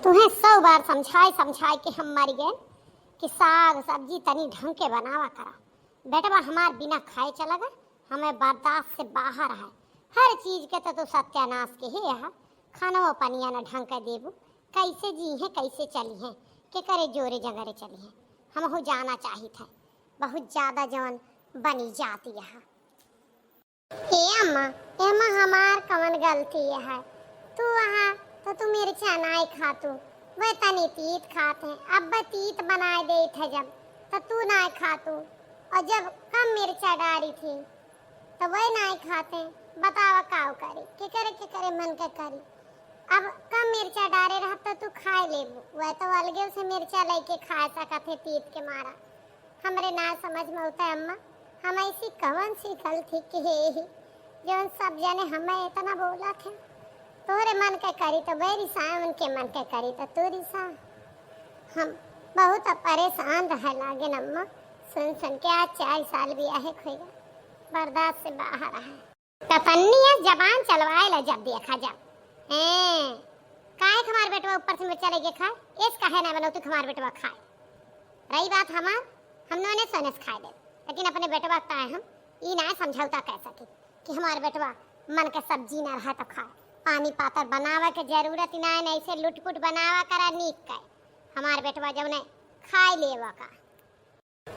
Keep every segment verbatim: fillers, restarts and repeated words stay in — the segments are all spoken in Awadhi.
तुहें सौ बार समझाए समझाए के हम मर गए कि साग सब्जी तनी ढंग के बनावा करा। बेटवा हमार बिना खाए चला गए, हमें बर्दाश्त से बाहर है। हर चीज के तो तू सत्यानाश के ही है। खानवा पनिया न ढंग के देबू, कैसे जी हैं, कैसे चली हैं, के करे जोरे जंगरे चली हैं। हमहू जाना चाहित है, बहुत ज्यादा जवन बनी जाती है। ए अम्मा, एमा हमार कवन गलती है? तू वहाँ तो तू मिर्चा नाय खातू, वह तनी तीत खात है। अब वह तीत बनाए देत है जब, तो तू नाय खातू। और जब कम मिर्चा डारी थी, तो वह नाय खाते। बतावा काव करी, के करे, के करे मन के करी। अब कम मिर्चा डारे रहत तो तू खाए लेबू, वह तो अलगे से मिर्चा लेके खाए सकत है तीत के मारा। हमरे ना समझ में होता है अम्मा, हम ऐसी कवन सी गलती किहे ही, जौन सब जने हमें इतना बोलत है। तोहरे मन के करी तो वह रिसाए, उनके मन के करी तो तू रिसा। हम बहुत परेशान रहे लागे अम्मा, सुन सुन के आज चार साल बियाहे के होइगा, बर्दाश्त से बाहर है। कतन्निया जबान चलवाए ला जब देखा जब। हैं, काहे के हमार बेटवा ऊपर से मिर्चा लेके खाए? एस काहे ना बनौती के हमार बेटवा खाए? रही बात हमार, हम नोने सोने से खाए दे, लेकिन अपने बेटवा का हम ई ना समझौता कह सकी कि हमार बेटवा मन के सब्जी ना रहा तो खाए। पानी पातर बनावे के जरूरत ही ना है, ऐसे लुटपुट बनावा करा नीक का। हमार बेटवा जौने खाए लेवा का।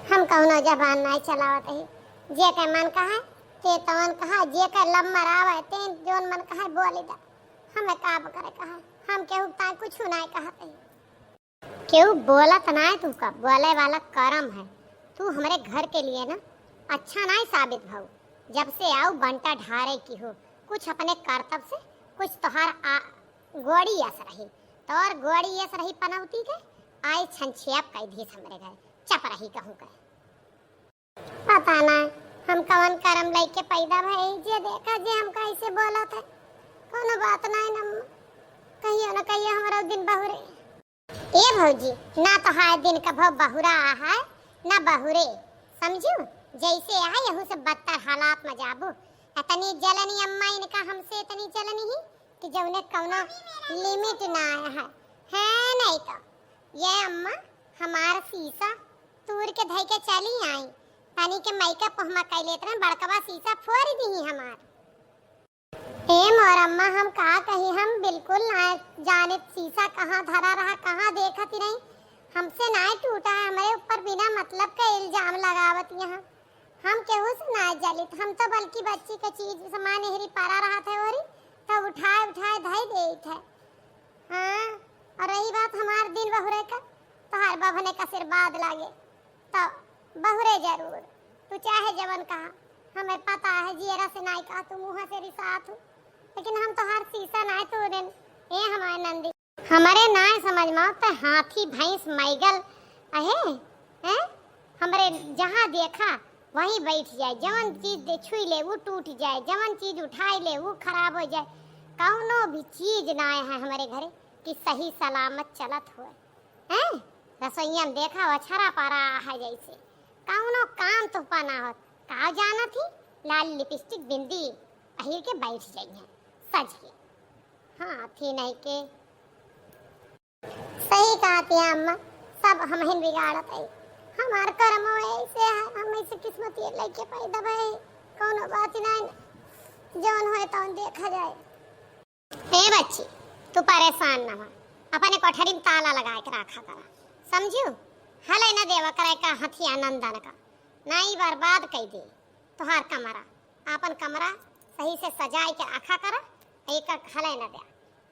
हम कौनो जबान नाय चलावत ही। जे के मन कहा, ते तवन कहा, जे के लम्बर आवे, ते जौन मन कहा बोली दा। हमें का करे कहा, हम केहू ताय कुछ नाय कहत ही। केहू बोलत नाय तू का, बोले वाला करम है। तू हमरे घर के लिए ना अच्छा नाय साबित भऊ। जब से आऊ बंटा ढारे की हो, कुछ अपने करतब से, कुछ तोहार आ, गोड़ी अस रही। तोर गोड़ी अस रही पनौती के, आई छनछियाप कई धीस हमरे घर। चप रही कहूँ के। पता ना हम कवन करम लइके पैदा भई, जे देखा जे हमका ऐसे बोलत है। कोनो बात ना है न, कहियो न कहियो हमरो दिन बहुरे। ए भौजी, ना तो हाय दिन कभो बहुरा है, ना बहुरे, समझू? जैसे है यहू से बदतर हालात में जाबू। इतनी जलनी अम्मा इनका हमसे इतनी जलनी ही कि जौने कौनो limit ना आया है। है नहीं तो ये अम्मा हमार शीशा तूर के धई के चली आई। तनी के makeup हमा कई लेत रहे, बड़कवा शीशा फोड़ दी हमार। ए मोर अम्मा, हम का कही, हम बिल्कुल ना जाने शीशा कहाँ धरा रहा, कहाँ देखत ही रही। हमसे ना टूटा है, हमरे ऊपर बिना मतलब के इल्जाम लगावत यहाँ। हम केहू से ना जलित, हम तो बल्कि बच्ची के चीज सामान एहरी परा रहत है ओरी, तब उठाए उठाए धई देत है। हाँ, और रही बात हमार दिन बहुरे का, तोहार बभने का आशीर्वाद लागे, तो बहुरे जरूर। तू चाहे जवन कहा, हमें पता है जियरा से नाई कहा, तू मुँह से रिसात हूँ, लेकिन हम तोहार शीशा नाई तोड़ेन। ए हमारे नंदी, हमरे नाय समझ में आवत, हाथी, भैंस, मैगल अहे, हैं? हमरे जहाँ देखा वहीं बैठ जाए, जवन चीज दे छुई ले वो टूट जाए, जवन चीज उठाई ले वो खराब हो जाए। कौनो भी चीज नाय है हमरे घरे कि सही सलामत चलत होए, हैं? रसोईया में देखा वो छरा परा है जैसे, कौनो काम तो पा ना होत। का जानत ही, लाल lipstick बिंदी पहिर के बैठ जाई है सज के। हाँ, थी नहीं के। सही कहत है अम्मा, सब हमहिन बिगाड़त है। हमार करम ऐसे है, हम ऐसे किस्मत ये लेके पैदा भए, कौनो बात नहीं, जौन होए तौन देखा जाए। ए बच्ची, तू परेशान ना हो, अपने कोठरी में ताला लगा के रखा करा, समझू? हले न देवा करे का हथिया नंदन का, नाई बर्बाद कई दे तोहार कमरा। आपन कमरा सही से सजाए के रखा करा, एक हले न दे।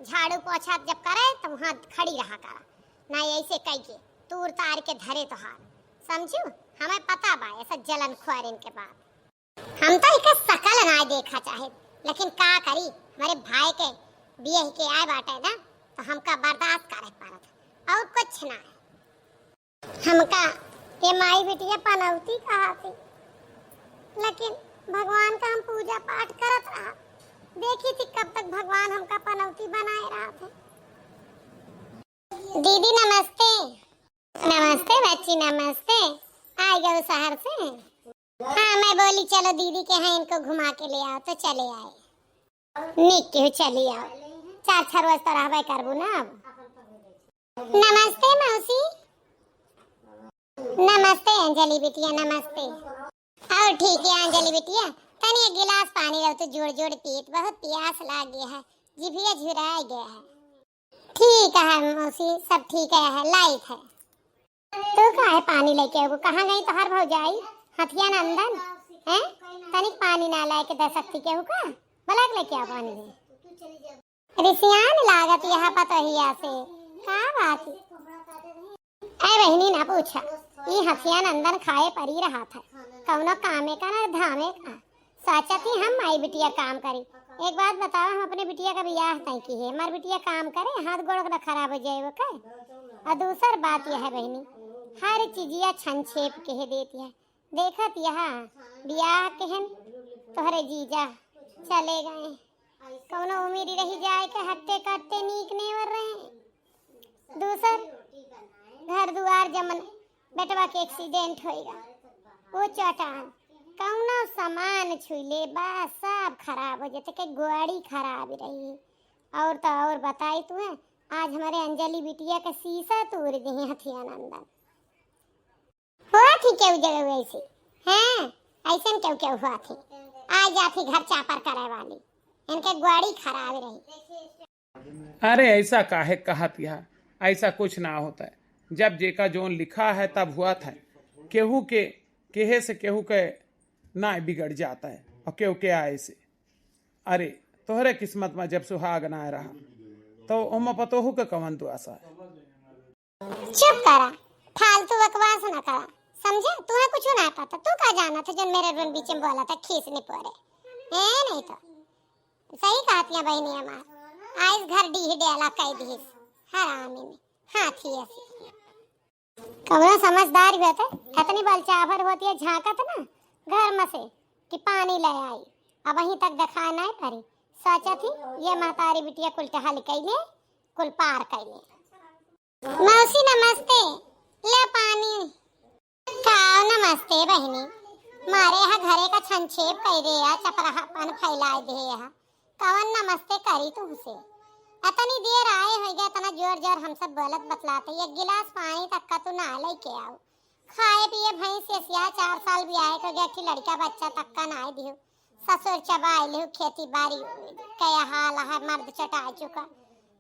झाड़ू पोछा जब करे तो वहाँ खड़ी रहा करा, ना ऐसे कई के तूर तार के धरे तोहार, समझू? हमें पता बा ऐसा जलन खुआरिन के बात। हम तो इके सकल ना देखा चाहे, लेकिन का करी, हमरे भाई के बियाह के आए बाटे ना, तो हमका बर्दाश्त करे पड़त, और कुछ ना है। हमका ये माई बिटिया पनौती कहा थी, लेकिन भगवान का हम पूजा पाठ करत रहा, देखी थी कब तक भगवान हमका पनौती बनाए रहा थे। दीदी नमस्ते। नमस्ते बच्ची, नमस्ते। आ गए शहर से? हाँ, मैं बोली चलो दीदी के यहाँ इनको घुमा के ले आओ, तो चले आए। निक के चली आओ, चार छह रोज तो रहबे करबू ना अब। अंजलि बिटिया नमस्ते। और ठीक है अंजलि बिटिया, तनी एक गिलास पानी रहो तो जोड़ जोड़ पीत, बहुत प्यास लाग गया है, जिभिया झुराय गया है। ठीक है मौसी, सब ठीक है, लाइट है। तू काहे पानी लेके आऊ? कहाँ गई तोहार भौजाई हथिया नंदन? हैं? तनिक पानी ना लाए के दे सकती केहू का? बलाक लेके आ पानी। रिसियान लागत यहाँ पतोहिया से। का बात? ऐ बहिनी ना पूछा, ई हथिया नंदन खाए परी रहा था, कौनो कामे का ना धामे का। सोचत ही हम माई बिटिया काम करी। एक बात बतावा, हम अपने बिटिया का बियाह तय की है, हमार बिटिया काम करे, हाथ गोड़ ना खराब हो जाए ओकर। और दूसर बात यह है बहिनी, हर चीजिया छन छेप के है देती है। देखत यह बियाह केहन तोहरे जीजा चले गए, कौनो उम्र रही जाए के हट्टे कट्टे नीक नेवर रहे। दूसर घर दुआर जमन बेटवा के एक्सीडेंट होइगा, वो चटान कौनो सामान छुई ले बा, सब खराब हो जाते, के गोड़ी खराब रही। और तो और बताई तू है, आज हमारे अंजलि बिटिया का शीशा तोड़ दी हथिया नंदन। हुआ थी केहू जगह वैसे? हाँ, ऐसन केहू केहू हुआ थी। आ जाती घर चापर करे वाली, इनके गोड़ी खराब रही। अरे ऐसा काहे कहत यह? ऐसा कुछ ना होता है। जब जेका जोन लिखा है तब हुआ था। केहू के केहे से केहू के ना बिगड़ जाता है और केहू के आए से। अरे तोहरे किस्मत में जब सुहाग ना रहा तो ओमा पतोहू के कवन दुआसा है? चुप करा, फालतू बकवास ना करा, समझे? तुम्हें कुछ ना पता, तू का जाना था जन मेरे रुन बीच में बोला था खीस नहीं पड़े। ए नहीं तो सही कहतिया बहिनी हमार, आइस घर डीह डेला कह दीस हरामी में। हाँ थी ऐसी। कमरा समझदार हुआ था, इतनी बल चाभर होती है झांकत ना घर में से कि पानी ले आई। अब वहीं तक दिखाए नहीं पड़ी। सोचा थी ये महतारी बिटिया कुल टहल कैले, कुल पार कैले। मौसी नमस्ते, ले पानी। का नमस्ते बहिनी, मारे हा घरे का छनछेप कइ दे या चपराहापन फैलाए दे हा। कवन नमस्ते करी तुमसे? अतनी देर आए होइगा, इतना जोर जोर हम सब बोलत बतलाते, एक गिलास पानी तक का तू ना लेके आओ। खाए पिए भैंस एसिया चार साल बियाहे को गया कि लड़का बच्चा तक का ना दियो। ससुर चबाई लिहु, खेती बाड़ी के हाल है, मर्द चटा चुका।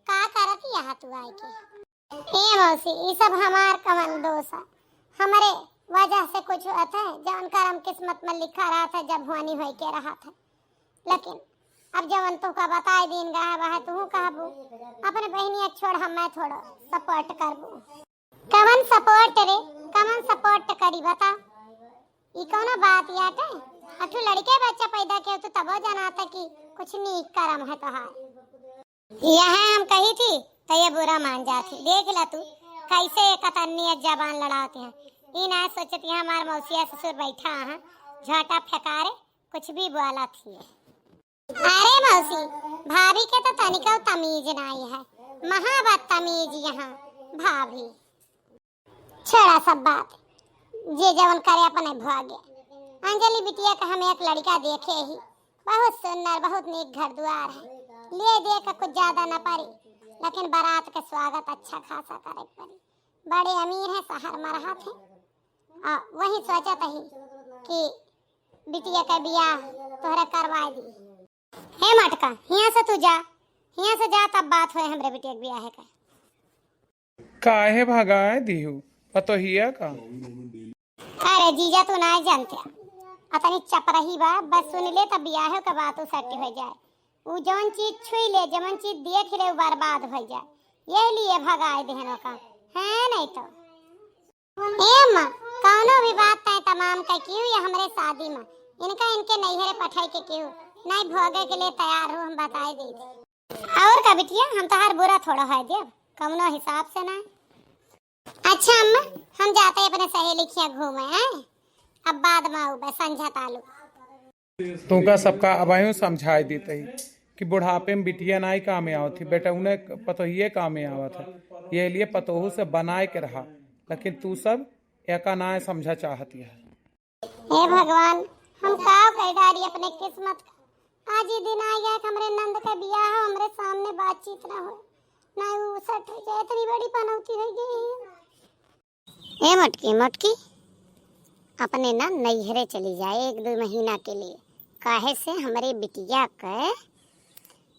का करत यहाँ तू आए के? ए मौसी, ई सब हमार कवन दोष है? हमरे वजह से कुछ होत है, जवन करम किस्मत में लिखा रहत है, जब होनी होई के रहत है। लेकिन अब जवन तोका बताए दीन गा है, वह तू कहबू। अपने बहिनिया छोड़, हम मैं थोड़ा सपोर्ट करबू। कवन सपोर्ट रे, कवन सपोर्ट करी बता? ई कौनो बात याटे? अठू लड़के बच्चा पैदा के तो तबो जनाता कि कुछ नीक करम है तोहार। यह हम कही थी तो ये बुरा मान जाती। देख ला तू कैसे एक कतन्नियत जबान लड़ाते हैं। ई ना सोचती है हमार मौसिया ससुर बैठा है, झोटा फेंकारे कुछ भी बोला थी। अरे मौसी, भाभी के तो तनिको तमीज नाई है, महा बदतमीज यहाँ भाभी। छोड़ा सब बात, जे जवन करे अपने भोगे। अंजलि बिटिया का हम एक लड़का देखे ही, बहुत सुंदर, बहुत नीक घर दुआर है। लिए दे के कुछ ज्यादा न पड़ी, लेकिन बारात के स्वागत अच्छा खासा करे के पड़ी। बड़े अमीर हैं, शहर में रहत हैं, आ वही सोचत ही कि बिटिया का बियाह तोहरा करवाए दी। हे मटका, हियां से तू जा, हियां से जा, तब बात होए हमरे बिटिया के बियाह का। काहे भगाए दिहू पतोहिया का? अरे जीजा, तू नाय जानते, अतनी चपरही बा, बस सुन ले तब बियाह के बात उ सट हो जाए। उ जौन चीज छुई ले, जौन चीज देख ले, उ बर्बाद हो जाए। यही लिए भगाए देहन ओका, है नहीं तो। ए माँ, कौनो भी बात तय तमाम के किहू या हमरे शादी में, इनका इनके नैहरे पठाई के किहू, नहीं भोगे के लिए तैयार हो, हम बताए दे। और का बिटिया, हम तोहार बुरा थोड़ा है देब, कौनो हिसाब से ना। अच्छा अम्मा, हम जाते हैं अपने सहेली खिया घूमे, हैं? अब बाद में आऊबे, संझा तालू। तुमका सबका अबहियों समझाई देत ही कि बुढ़ापे में बिटिया नाई कामे आवत ही, बेटा उन्हें पतोहिए कामे आवत है। ये लिए पतोहू से बनाए के रहा, लेकिन तू सब एका नाय समझा चाहती है। हे भगवान, हम का कह डारी अपने किस्मत का। आज ही दिन आ गया कि हमरे नंद का बियाह हो, हमरे सामने बातचीत ना हो, ना उ सट हो जाए, इतनी बड़ी पनौती हो गई। ए मटकी, मटकी, अपने ना नैहरे चली जाए एक दो महीना के लिए। काहे से हमरे बिटिया के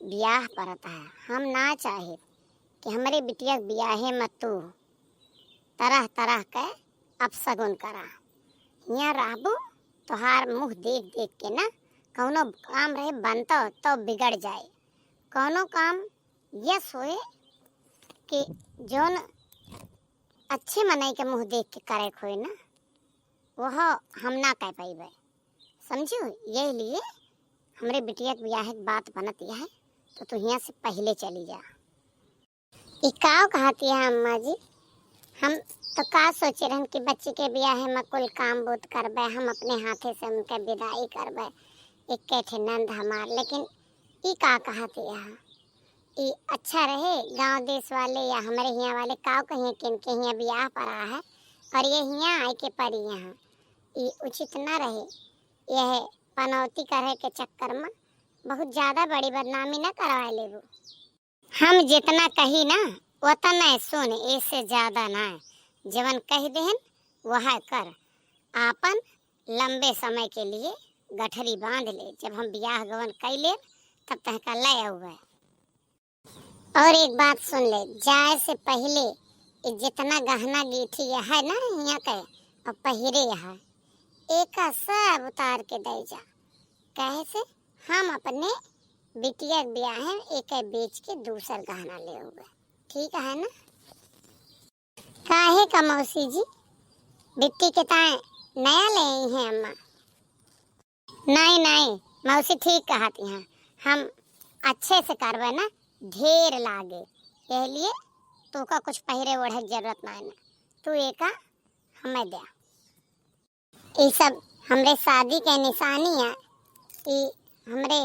बियाह परत है। हम ना चाहे कि हमरे बिटिया के बियाहे में तू तरह तरह के अपशगुन करा। हियाँ रहबू, तोहार मुँह देख देख के ना कौनो काम रहे बनतो तो बिगड़ जाए। कौनो काम यस होए कि जौन अच्छे मनई के मुँह देख के करे के होए ना, वह हम ना कह पइबे, समझू? यही लिए हमरे बिटिया के बियाह के बात बनत यह है, तो तू हियाँ से पहिले चली जा। ई का कहत यह अम्मा जी? हम तो का सोचे रहन कि बच्ची के बियाह में कुल काम बूत करबे, हम अपने हाथे से उनके विदाई करबे, एक ठे नंद हमार, लेकिन ई का कहत यह? ई अच्छा रहे, गांव देश वाले या हमरे हियाँ वाले काव कहिए कि इनके हियाँ बियाह पड़ा है और ये हियाँ आए के पड़ी यहाँ। ई उचित न रहे। यह पनौती करे के चक्कर में बहुत ज्यादा बड़ी बदनामी न करवा लेबू। हम जितना कही ना उतना सुन, इससे ज्यादा ना। जवन कह देहन वह कर। आपन लंबे समय के लिए गठरी बांध ले। जब हम बियाह गवन कई लेब तब तहका ले अउबे। और एक बात सुन ले, जाए से पहिले ये जितना गहना गीठी है ना हियाँ के और पहिरे है, एका सब उतार के दे जा। कहे से हम अपने बिटिया के बियाह में एके बेच के दूसर गहना ले अउबे, ठीक है ना? काहे का मौसी जी, बिट्टी के ताए नया ले आई हैं अम्मा? नहीं, नहीं, मौसी ठीक कहत हैं, हम अच्छे से करबे ना, ढेर लागे, यह लिए तोका कुछ पहिरे ओढ़े के जरूरत नहीं ना, तू एका हमें द्या। ई सब हमरे शादी के निशानी है, ई हमरे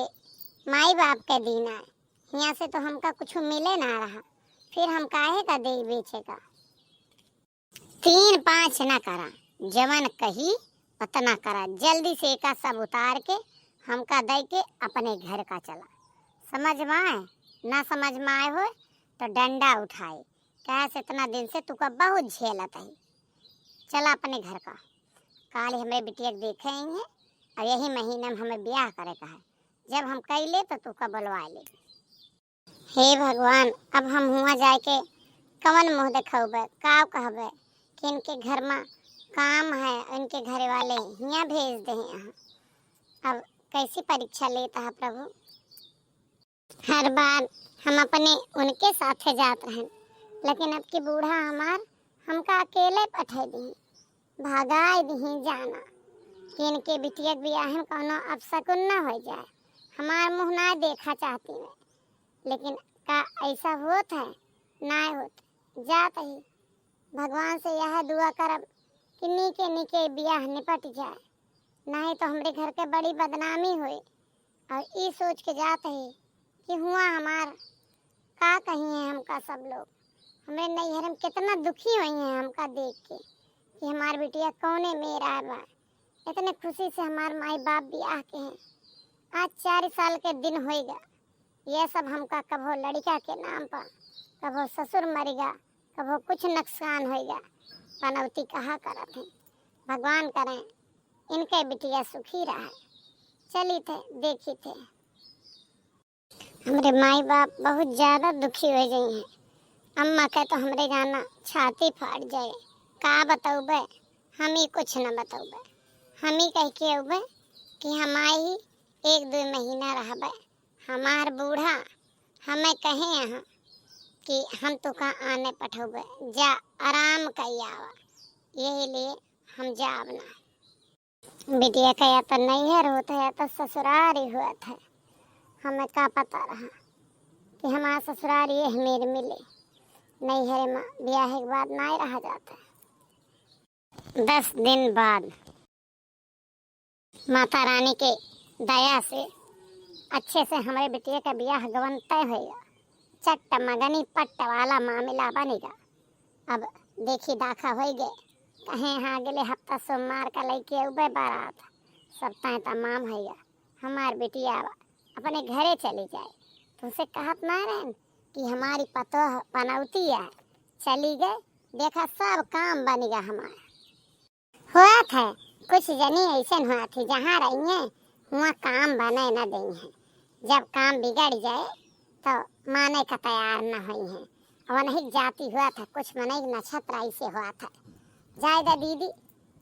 माई बाप के दिन है। हियाँ से तो हमका कुछ मिले ना रहा, फिर हम काहे का देई बेचे का? तीन पाँच ना करा, जवन कही उतना करा। जल्दी से एका सब उतार के हमका दे के अपने घर का चला। समझ में आए? ना समझ में आए होए तो डंडा उठाए, कहे से इतना दिन से तुका बहुत झेलत है। चला अपने घर का, काल हमरे बिटिया के देखे आई है और यही महीना में हमें ब्याह करे का है। जब हम कई ले तो तुका बुलवा ले। हे भगवान, अब हम हुआँ जाए के कवन मुँह देखउबे, का कहबे कि इनके घर में काम है, इनके घरे वाले हियाँ भेज दे हैं। अब कैसी परीक्षा लेता है प्रभु। हर बार हम अपने उनके साथे जात रहन, लेकिन अब की बूढ़ा हमार हमका अकेले पठे दी, भगाए दी जाना कि इनके बिटिया के बियाह में कौनो अपशकुन न हो जाए। हमार मुँह ना देखा चाहती मैं, लेकिन का ऐसा होत है? ना होत। जात ही भगवान से यह दुआ करब कि नीके नीके बियाह निपट जाए, नहीं तो हमरे घर के बड़ी बदनामी होई। और ई सोच के जात ही कि हुआँ हमार का कही है हमका सब लोग। हमरे नैहर में कितना दुखी होई हैं हमका देख के कि हमार बिटिया कौने में रह बा। इतने खुशी से हमार माई बाप बियाह के हैं। आज चार साल के दिन होइगा, ये सब हमका कभो लड़िका के नाम पर, कभो ससुर मरिगा, कभो कुछ नुकसान होइगा, पनौती कहा करत हैं। भगवान करें इनके बिटिया सुखी रहे। चली थे, देखी थे। हमरे माई बाप बहुत ज्यादा दुखी हो गई हैं। अम्मा के तो हमरे जाना छाती फाट जाए। का बतौबे, हम ही कुछ न बतौबे। हम ही कह के अउबे कि हम आई ही एक दो महीना रहबे। हमार बूढ़ा हमें कहे यहाँ कि हम तुका आने पठौबे, जा आराम कई आवा, यही लिए हम जाब ना। बिटिया का या तो नैहर होत है या तो ससुरारी होत है। हमें का पता रहा कि हमार ससुरारी यह मेर मिले, नैहर में ब्याह के बाद नाई रहा जाता है। दस दिन बाद माता रानी के दया से अच्छे से हमरे बिटिया का बियाह गवन तय होइगा। चट्ट मगनी पट्ट वाला मामला बनिगा। अब देखी दाखा होइगे, कहें हाँ अगले हफ्ता सोमवार का लइके अउबे बारात। सब तय तमाम होइगा। हमार बिटिया अपने घरे चली जाए। तुमसे कहत ना रहन कि हमारी पतोह पनौती है, चली गए, देखा सब काम बनिगा हमार। होत है, कुछ जनी अइसन होत ही, जहाँ रहिहैं, हुआँ काम बने न देइहैं। जब काम बिगड़ जाए, तो माने का तैयार न होइहैं। अउर वनही जाति होत है, कुछ मनई के नक्षत्र अइसे होत है। जाए दा दीदी,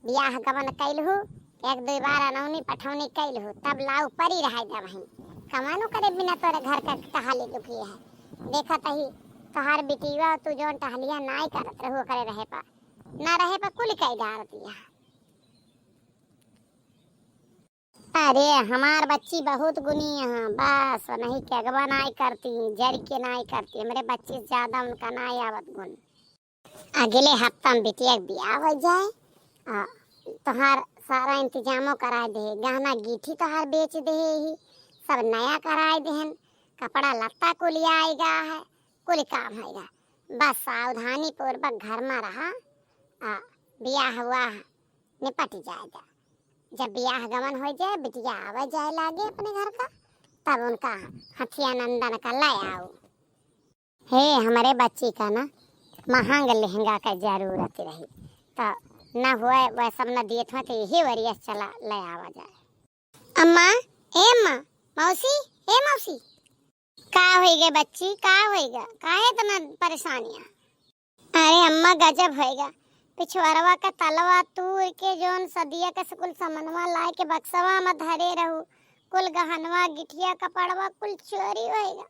बियाह गवन कइलहू, एक दुइ बार अनौनी पठौनी कइलहू, तब लाऊ परी रहै दा वहीं। कमानो करे बिना तोरे घर का टहली दुखी है। देखत ही, तोहार बिटिया तू जौन टहलिया नाई करत रहू, ओकरे रहे पा, ना रहे पा कुल कइ डारत है। अरे, हमार बच्ची बहुत गुनी है, बस वनही के अगवा नाई करती, जरि के नाई करती। हमरे बच्ची से ज्यादा उनका नाई आवत गुन। अगले हफ्ता में बिटिया के बियाह होइ जाए, आ, तोहार सारा इंतजामो कराए देहे, गहना गीठी तोहार बेच देहे ही, सब नया कराए देहन, कपड़ा लत्ता कुल आइगा है, कुल काम होइगा। बस सावधानी पूर्वक घर में रहा, आ, बियाह हुआ है, निपट जाएगा। जब बियाह गमन होइ जाए, बिटिया आवे जाए लागे अपने घर का, तब उनका हथिया नंदन का ले आऊ। हे, हमरे बच्ची का ना महंग लहंगा का जरूरत रही, तो न हुए, वह सब न दियत हुए, तो यही वरिया चला ले आवा जाए। अम्मा, ए अम्मा, मौसी, ए मौसी। का होइगा बच्ची, का होइगा? काहे इतना परेशानिया? अरे अम्मा, गजब होइगा। पिछवरवा का तलवा तूर के जौन सदिया का से कुल समनवा लाए के बक्सवा में धरे रहू, कुल गहनवा, गिठिया, कपड़वा कुल चोरी होइगा।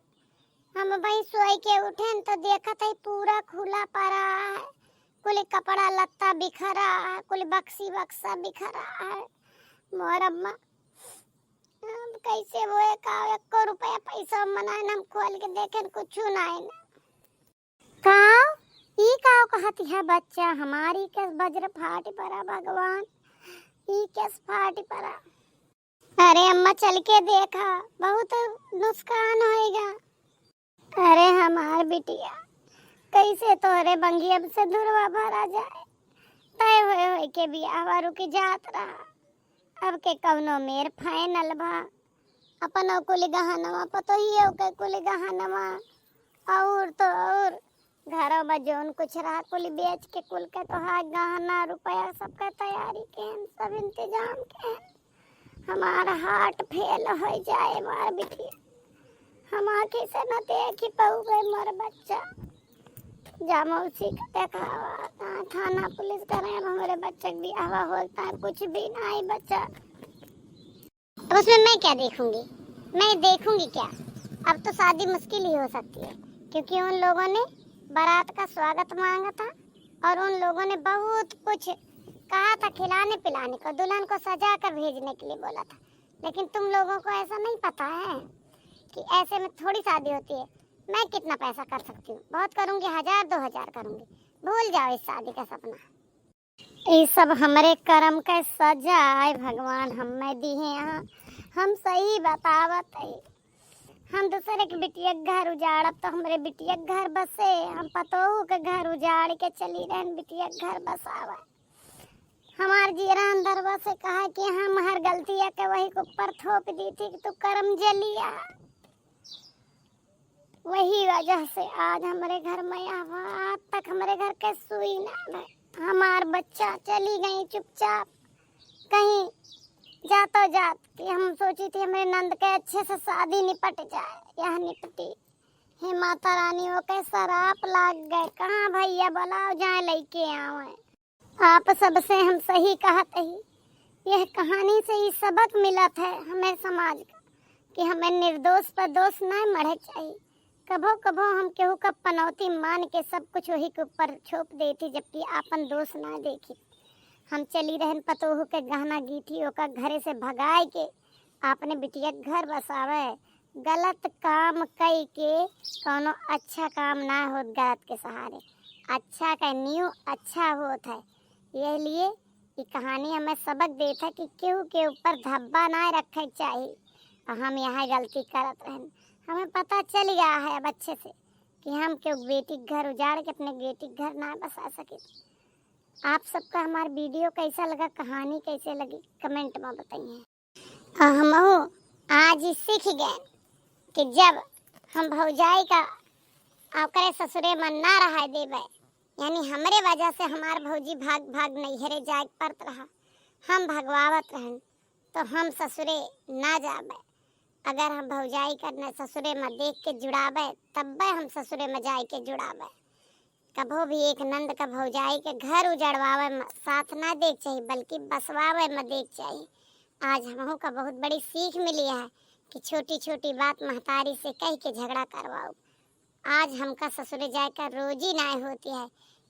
हम अबहीं सोइ के उठेन तो देखत है पूरा खुला परा है, कुल कपड़ा लत्ता बिखरा है, कुल बक्सी बक्सा बिखरा है। मोर अम्मा, अब कैसे होए का, एको रुपया पैसा मनाइन हम खोल के देखेन, कुछू नाइन। काव? ई काव कहत है बच्चा? हमारी के वज्र फाट परा भगवान, ई केस फाट परा। अरे अम्मा, चल के देखा, बहुत नुकसान होइगा। अरे हमार बिटिया, कैसे तोरे बंगियब से धुरवा भरा जाए? तय होए होए के बियाहवा रुकि जात रहा, अब के कौनो मेर final बा। अपनो कुल गहनवा, पतोहियो के कुल गहनवा, और तो और घरों में जौन कुछ रहा, कुल बेच के कुल के तोहार गहना रुपया सबके तैयारी केन, सब इंतजाम केन। हमार heart fail होइ जाए, हमार बिटिया, हम आँखी से न देखि पउबे मोर बच्चा। जा मौसी के देखावा, ना थाना पुलिस करे, अब हमरे बच्चा के बियाहवा होता है, कुछ भी नहीं बचा। अब उसमें मैं क्या देखूंगी? मैं देखूंगी क्या? अब तो शादी मुश्किल ही हो सकती है, क्योंकि उन लोगों ने बारात का स्वागत मांगा था और उन लोगों ने बहुत कुछ कहा था खिलाने पिलाने को, दुल्हन को सजा कर भेजने के लिए बोला था। लेकिन तुम लोगों को ऐसा नहीं पता है कि ऐसे में थोड़ी शादी होती है। मैं कितना पैसा कर सकती हूँ? बहुत करूँगी, हजार दो हजार करूँगी। भूल जाओ इस शादी का सपना। ई सब हमरे करम के सजा आए भगवान हमें दिहे हैं। हम सही बतावत है, हम दूसरे के बिटिया के घर उजाड़ब तो हमरे बिटिया के घर बसे, हम पतोहू के घर उजाड़ के चली रहन बिटिया के घर बसावे। हमार जियरा अंदरवा से कहा कि हम हर गलतिया के वही के ऊपर थोप दी थी कि तू करम जलिया। वही वजह से आज हमरे घर में आवा, आज तक हमरे घर के सुई ना भय। हमार बच्चा चली गई चुपचाप कहीं, जातो जात कि हम सोची थी हमरे नंद के अच्छे से शादी निपट जाए, यह निपटी। हे माता रानी, ओके सराप लाग गए। कहाँ भैया, बुलाओ, जाए लइके आवे। आप सबसे हम सही कहत ही, यह कहानी से ई सबक मिलत है हमें समाज का कि हमें निर्दोष पर दोष ना मढ़े चाहिए। कभो कभो हम केहू का पनौती मान के सब कुछ वही के ऊपर छोप देती, जबकि आपन दोष ना देखी। हम चली रहन पतोहू के गहना गीठी ओका घरे से भगाए के आपने बिटिया के घर बसावे। गलत काम कई के कौनो अच्छा काम ना होत गलत के सहारे। अच्छा का न्यू अच्छा होत है। यह लिए ई कहानी हमें सबक देत है कि केहू के ऊपर धब्बा ना रखे के चाही। और हम यहाँ गलती करत रहन, हमें पता चल गया है अब अच्छे से कि हम केहू बेटी के घर उजाड़ के अपने बेटी के घर ना बसा सके। आप सबका हमार video कैसा लगा, कहानी कैसे लगी, comment में बताइए। आ हमहू आज ई सीख गए कि जब हम भौजाई का ओकरे ससुरे में ना रहे देबे, यानी हमरे वजह से हमार भौजी भाग भाग नैहरे जाए के पड़त रहा, हम भगवावत रहन, तो हम ससुरे ना जाबे। अगर हम भौजाई करने ससुरे में देख के जुड़ाबे, तब्बे हम ससुरे में जाए के जुड़ाबे। कभो भी एक नंद का भौजाई के घर उजड़वावे में साथ ना देख चाहिए, बल्कि बसवावे में देख चाहिए। आज हमहू का बहुत बड़ी सीख मिली है कि छोटी छोटी बात महतारी से कह के झगड़ा करवाओ। आज हमका ससुरे जाए का रोजी नाय होती है,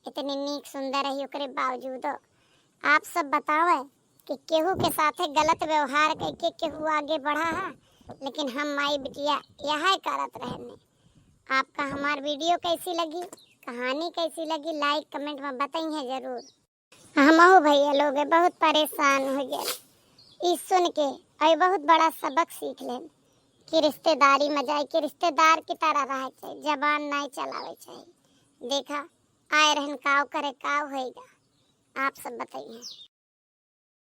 इतनी नीक सुंदर रही, ओकरे बावजूदो। आप सब बतावे कि केहू के साथे गलत व्यवहार करके केहू आगे बढ़ा है, लेकिन हम माई बिटिया यह करत रहने। आपका हमार वीडियो कैसी लगी, कहानी कैसी लगी, लाइक कमेंट में बताइए जरूर। हमहू भैया लोग बहुत परेशान हो गए ई सुन के, और बहुत बड़ा सबक सीख लेन कि रिश्तेदारी में जाए के रिश्तेदार की तरह रहे चाहिए, जबान नहीं चलावे चाहिए। देखा, आए रहन काव करे, काव होएगा, आप सब बताइए।